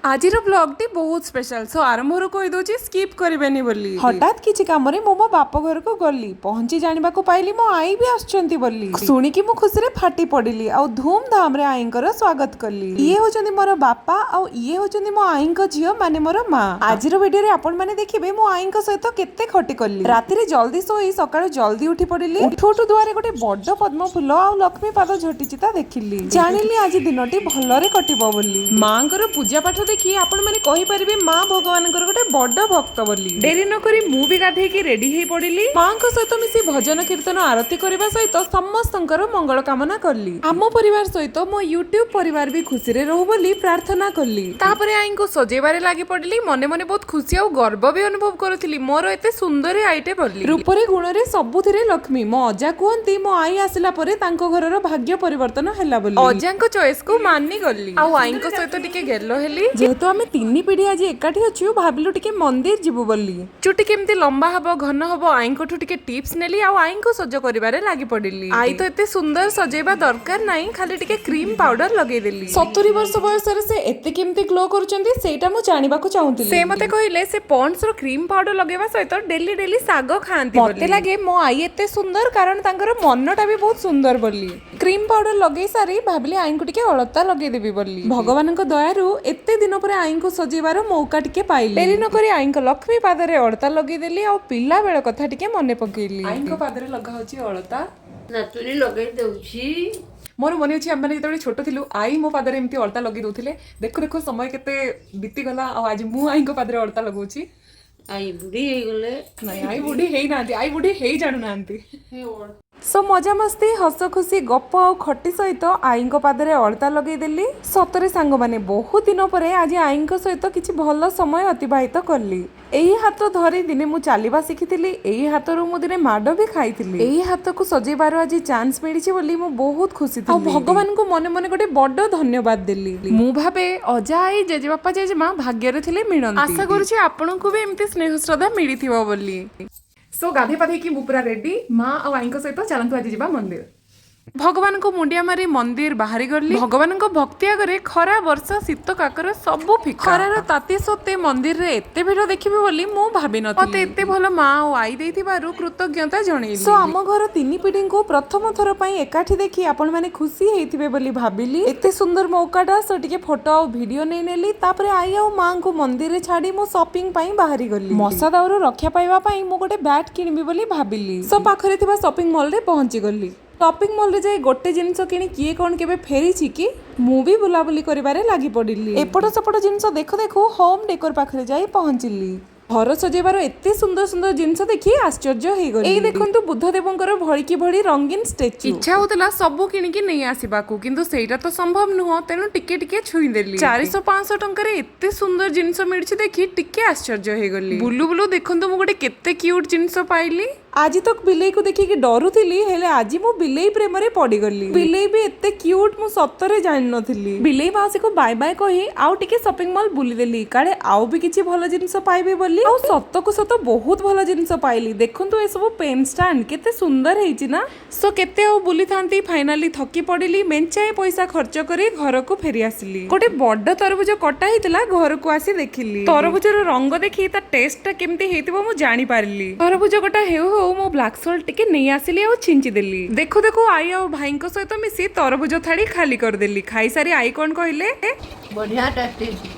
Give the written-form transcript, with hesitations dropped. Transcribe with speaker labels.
Speaker 1: ଆଜିର ବ୍ଲଗଟି ବହୁତ special, show ଆରମ୍ଭରୁ କହିଦଉଛି, ସ୍କିପ୍ କରିବେନି ବୋଲି।
Speaker 2: ହଠାତ୍ କିଛି କାମରେ ମୁଁ ମୋ ବାପ ଘରକୁ ଗଲି। ପହଞ୍ଚି ଜାଣିବାକୁ ପାଇଲି ମୋ ଆଈ ବି ଆସୁଛନ୍ତି ବୋଲି। ଶୁଣିକି ମୁଁ ଖୁସିରେ ଫାଟି ପଡ଼ିଲି ଆଉ ଧୁମଧାମରେ ଆଈଙ୍କର ସ୍ୱାଗତ କଲି। ଇଏ ହଉଛନ୍ତି ମୋର ବାପା ଆଉ ଇଏ ହଉଛନ୍ତି ମୋ ଆଈଙ୍କ ଝିଅ, ମାନେ ମୋର ମା। ଆଜିର ଭିଡିଓରେ ଆପଣମାନେ ଦେଖିବେ ମୁଁ ଆଈଙ୍କ ସହିତ କେତେ ଖଟି କଲି। ରାତିରେ ଜଲ୍ଦି ଶୋଇ ସକାଳୁ ଜଲ୍ଦି ଉଠି ପଡ଼ିଲି। ଉଠୁ ଉଠୁ ଦୁଆରେ ଗୋଟେ ବଡ ପଦ୍ମ ଫୁଲ ଆଉ ଲକ୍ଷ୍ମୀ ପାଦ ଝୋଟି ଚିତା ଦେଖିଲି। ଜାଣିଲି ଆଜି ଦିନଟି ଭଲରେ କଟିବ ବୋଲି।
Speaker 1: ମାଙ୍କର ପୂଜା ପାଠ ଦେଖି ଆପଣମାନେ କହିପାରିବେ ମା ଭଗବାନଙ୍କର ଗୋଟେ ବଡ ଭକ୍ତ ବୋଲି। ଡେରି ନ କରି ମୁଁ ବି ଗାଧେଇକି ରେଡି ହେଇ ପଡିଲି। ମାଙ୍କ ସହିତ ମିଶି ଭଜନ କୀର୍ତ୍ତନ ଆରତି କରିବା ସହିତ ସମସ୍ତଙ୍କର ମଙ୍ଗଳ କାମନା କଲି। ଆମ ପରିବାର ସହିତ ମୋ ୟୁଟ୍ୟୁବ ପରିବାର ବି ଖୁସିରେ ରହୁ ବୋଲି ପ୍ରାର୍ଥନା କଲି। ତାପରେ ଆଈଙ୍କୁ ସଜେଇବାରେ ଲାଗି ପଡିଲି। ମନେ ମନେ ବହୁତ ଖୁସି ଆଉ ଗର୍ବ ବି ଅନୁଭବ କରୁଥିଲି ମୋର ଏତେ ସୁନ୍ଦରୀ ଆଈଟେ ବୋଲି।
Speaker 2: ରୂପରେ ଗୁଣରେ ସବୁଥିରେ ଲକ୍ଷ୍ମୀ। ମୋ ଅଜା କୁହନ୍ତି, ମୋ ଆଈ ଆସିଲା ପରେ ତାଙ୍କ ଘରର ଭାଗ୍ୟ ପରିବର୍ତ୍ତନ ହେଲା ବୋଲି।
Speaker 1: ଅଜାଙ୍କ ଚଏସ୍ କୁ ମାନି ଗଲି ଆଉ ଆଈଙ୍କ ସହିତ ଟିକେ ଗେଲ ହେଲି।
Speaker 2: ଯେହେତୁ ଆମେ ତିନି ପିଢି ଆଜି ଏକାଠି ଅଛୁ, ଭାବିଲୁ ଟିକେ ମନ୍ଦିର ଯିବୁ ବୋଲି।
Speaker 1: ଚୁଟି କେମିତି ଲମ୍ବା ହବ, ଘନ ହବ, ଆଈଙ୍କଠୁ ଟିକେ ଟିପ୍ସ ନେଲି ଆଉ ଆଈଙ୍କୁ ସଜ କରିବାରେ ଲାଗି ପଡିଲି। ଆଈ ତ ଏତେ ସୁନ୍ଦର, ସଜେଇବା ଦରକାର ନାହିଁ, ଖାଲି ଟିକେ କ୍ରିମ ପାଉଡର ଲଗେଇଦେଲି।
Speaker 2: 70 ବର୍ଷ ବୟସରେ ସେ ଏତେ କେମିତି ଗ୍ଲୋ କରୁଛନ୍ତି, ସେଇଟା ମୁଁ ଜାଣିବାକୁ ଚାହୁଁଥିଲି।
Speaker 1: ସେ ମତେ କହିଲେ ସେ ପଣ୍ଡ୍ସ ର କ୍ରିମ ପାଉଡର ଲଗେଇବା ସହିତ ଡେଲି ଡେଲି ଶାଗ ଖାଆନ୍ତି।
Speaker 2: ମତେ ଲାଗେ ମୋ ଆଈ ଏତେ ସୁନ୍ଦର କାରଣ ତାଙ୍କର ମନଟା ବି ବହୁତ ସୁନ୍ଦର ବୋଲି। କ୍ରିମ ପାଉଡର ଲଗେଇ ସାରି ଭାବିଲି ଆଈଙ୍କୁ ଟିକେ ଅଳତା ଲଗେଇଦେବି ବୋଲି। ଭଗବାନଙ୍କ ଦୟାରୁ ଏତେ ଦିନ ପରେ ଆଈଙ୍କୁ ସଜେଇବାର ମୌକା ଟିକେ ପାଇଲି। ଡେରି ନ କରି ଆଈଙ୍କ ଲକ୍ଷ୍ମୀ ପାଦରେ ଅଳତା ଲଗେଇଦେଲି ଆଉ ପିଲା ବେଳ କଥା ଟିକେ ମନେ ପକେଇଲି।
Speaker 1: ଆଈଙ୍କ ପାଦରେ ଲଗା ହଉଛି ଅଳତା।
Speaker 3: ନାତୁଣୀ ଲଗେଇ ଦଉଛି।
Speaker 1: ମୋର ମନେ ଅଛି, ଆମେ ଯେତେବେଳେ ଛୋଟ ଥିଲୁ, ଆଈ ମୋ ପାଦରେ ଏମିତି ଅଳତା ଲଗେଇ ଦଉଥିଲେ। ଦେଖୁ ଦେଖୁ ସମୟ କେତେ ବିତିଗଲା ଆଉ ଆଜି ମୁଁ ଆଈଙ୍କ ପାଦରେ ଅଳତା ଲଗାଉଛି।
Speaker 3: I ବୁଢୀ ହେଇଗଲେ।
Speaker 1: ନାଇଁ, ଆଈ ବୁଢୀ ହେଇନାହାନ୍ତି, ଆଈ ବୁଢୀ ହେଇ ଜାଣୁନାହାନ୍ତି।
Speaker 2: ସୋ ମଜାମସ୍ତି, ହସ ଖୁସି, ଗପ ଆଉ ଖଟି ସହିତ ଆଈଙ୍କ ପାଦରେ ଅଳତା ଲଗେଇଦେଲି। ସତରେ ସାଙ୍ଗମାନେ, ବହୁତ ଦିନ ପରେ ଆଜି ଆଈଙ୍କ ସହିତ କିଛି ଭଲ ସମୟ ଅତିବାହିତ କଲି। ଏଇ ହାତ ଧରି ଦିନେ ମୁଁ ଚାଲିବା ଶିଖିଥିଲି। ଏଇ ହାତରୁ ମୁଁ ଦିନେ ମାଡ଼ ବି ଖାଇଥିଲି। ଏଇ ହାତକୁ ସଜେଇବାର ଆଜି ଚାନ୍ସ ମିଳିଛି ବୋଲି ମୁଁ ବହୁତ ଖୁସି ଥିଲି ଆଉ ଭଗବାନଙ୍କୁ ମନେ ମନେ ଗୋଟେ ବଡ ଧନ୍ୟବାଦ ଦେଲି।
Speaker 1: ମୁଁ ଭାବେ ଅଜା ଆଈ, ଜେଜେବାପା, ଜେଜେମା ଭାଗ୍ୟରେ ଥିଲେ ମିଳନ୍ତି। ଆଶା କରୁଛି ଆପଣଙ୍କୁ ବି ଏମିତି ସ୍ନେହ ଶ୍ରଦ୍ଧା ମିଳିଥିବ ବୋଲି। ସୋ ଗାଧେଇ ପାଧେଇକି ମୁଁ ପୁରା ରେଡି। ମା ଆଉ ଆଈଙ୍କ ସହିତ ଚାଲନ୍ତୁ ଆଜି ଯିବା ମନ୍ଦିର। ଭଗବାନଙ୍କୁ ମୁଣ୍ଡିଆ ମାରି ମନ୍ଦିର ବାହାରି ଗଲି। ଭଗବାନଙ୍କ ଭକ୍ତି ଆଗରେ ଖରା, ବର୍ଷା, ଶୀତ, କାକର ସବୁ ଫିକା। ଖରାର ତାତି ସତ୍ତ୍ୱେ ମନ୍ଦିରରେ ଏତେ ଭିଡ଼ ଦେଖିବି ବୋଲି ମୁଁ ଭାବିନଥିଲି। ମତେ ଏତେ ଭଲ ମା ଆଉ ଆଈ ଦେଇଥିବାରୁ କୃତଜ୍ଞତା ଜଣେଇଲି।
Speaker 2: ସୋ ଆମ ଘର ତିନି ପିଢିଙ୍କୁ ପ୍ରଥମ ଥର ପାଇଁ ଏକାଠି ଦେଖି ଆପଣମାନେ ଖୁସି ହେଇଥିବେ ବୋଲି ଭାବିଲି। ଏତେ ସୁନ୍ଦର ମୌକାଟା, ସୋ ଟିକେ ଫଟୋ ଆଉ ଭିଡିଓ ନେଇନେଲି। ତାପରେ ଆଈ ଆଉ ମାଙ୍କୁ ମନ୍ଦିରରେ ଛାଡି ମୁଁ ସପିଂ ପାଇଁ ବାହାରି ଗଲି। ମଶା ଦାଉରୁ ରକ୍ଷା ପାଇବା ପାଇଁ ମୁଁ ଗୋଟେ ବ୍ୟାଟ୍ କିଣିବି ବୋଲି ଭାବିଲି। ସୋ ପାଖରେ ଥିବା ସପିଂ ମଲରେ ପହଞ୍ଚି ଗଲି। ସପିଂ ମଲରେ ଯାଇ ଗୋଟେ ଜିନିଷ କିଣି କିଏ କ'ଣ କେବେ ଫେରିଛି କି? ମୁଁ ବି ବୁଲାବୁଲି କରିବାରେ ଲାଗି ପଡ଼ିଲି। ଏପଟ ସେପଟ ଜିନିଷ ଦେଖୁ ଦେଖୁ ହୋମ୍ ଡେକୋର ପାଖରେ ଯାଇ ପହଞ୍ଚିଲି। ଘର ସଜେଇବାର ଏତେ ସୁନ୍ଦର ସୁନ୍ଦର ଜିନିଷ ଦେଖି ଆଶ୍ଚର୍ଯ୍ୟ ହେଇଗଲି। ଏଇ ଦେଖନ୍ତୁ, ବୁଦ୍ଧ ଦେବଙ୍କର ଭଳିକି ଭଳି ରଙ୍ଗୀନ ଷ୍ଟାଚ୍ୟୁ।
Speaker 1: ଇଚ୍ଛା ହଉଥିଲା ସବୁ କିଣିକି ନେଇ ଆସିବାକୁ, କିନ୍ତୁ ସେଇଟା ତ ସମ୍ଭବ ନୁହଁ, ତେଣୁ ଟିକେ ଟିକେ ଛୁଇଁଦେଲି। 400-500 ଟଙ୍କାରେ ଏତେ ସୁନ୍ଦର ଜିନିଷ ମିଳୁଛି ଦେଖି ଟିକେ ଆଶ୍ଚର୍ଯ୍ୟ ହେଇଗଲି। ବୁଲୁ ବୁଲୁ ଦେଖନ୍ତୁ, ମୁଁ ଗୋଟେ କେତେ କ୍ୟୁଟ୍ ଜିନିଷ ପାଇଲି।
Speaker 2: ଆଜି ତକ ବିଲେଇକୁ ଦେଖିକି ଡରୁଥିଲି, ହେଲେ ଆଜି ମୁଁ ବିଲେଇ ପ୍ରେମରେ ପଡ଼ିଗଲି। ବିଲେଇ ବି ଏତେ କ୍ୟୁଟ୍, ମୁଁ ସତରେ ଜାଣିନଥିଲି। ବିଲେଇ ମାଉସୀକୁ ବାଏ ବାଏ କହି ଆଉ ଟିକେ ସପିଂ ମଲ୍ ବୁଲିଦେଲି, କାଳେ ଆଉ ବି କିଛି ଭଲ ଜିନିଷ ପାଇବି ବୋଲି। ଆଉ ସତକୁ ସତ ବହୁତ ଭଲ ଜିନିଷ ପାଇଲି। ଦେଖନ୍ତୁ, ଏସବୁ ପେନ୍ ଷ୍ଟାଣ୍ଡ କେତେ ସୁନ୍ଦର ହେଇଛି ନା?
Speaker 1: ସୋ କେତେ ଆଉ ବୁଲିଥାନ୍ତି, ଫାଇନାଲି ଥକି ପଡ଼ିଲି। ମେଞ୍ଚାଏ ପଇସା ଖର୍ଚ୍ଚ କରି ଘରକୁ ଫେରି ଆସିଲି। ଗୋଟେ ବଡ ତରଭୁଜ କଟା ହେଇଥିଲା। ଘରକୁ ଆସି ଦେଖିଲି, ତରଭୁଜର ରଙ୍ଗ ଦେଖି ତା ଟେଷ୍ଟଟା କେମିତି ହେଇଥିବ ମୁଁ ଜାଣିପାରିଲି। ତରଭୁଜ କଟା ହେଉ ହେଉ ମୁଁ ବ୍ଲାକ୍ ସଲ୍ଟ ଟିକେ ନେଇ ଆସିଲି ଆଉ ଛିଞ୍ଚି ଦେଲି। ଦେଖୁ ଦେଖୁ ଆଈ ଆଉ ଭାଇଙ୍କ ସହିତ ମିଶି ତରଭୁଜ ଥାଳି ଖାଲି କରିଦେଲି। ଖାଇସାରି ଆଈ କଣ କହିଲେ?
Speaker 3: ବଢିଆ ଟେଷ୍ଟ ହେଇଛି।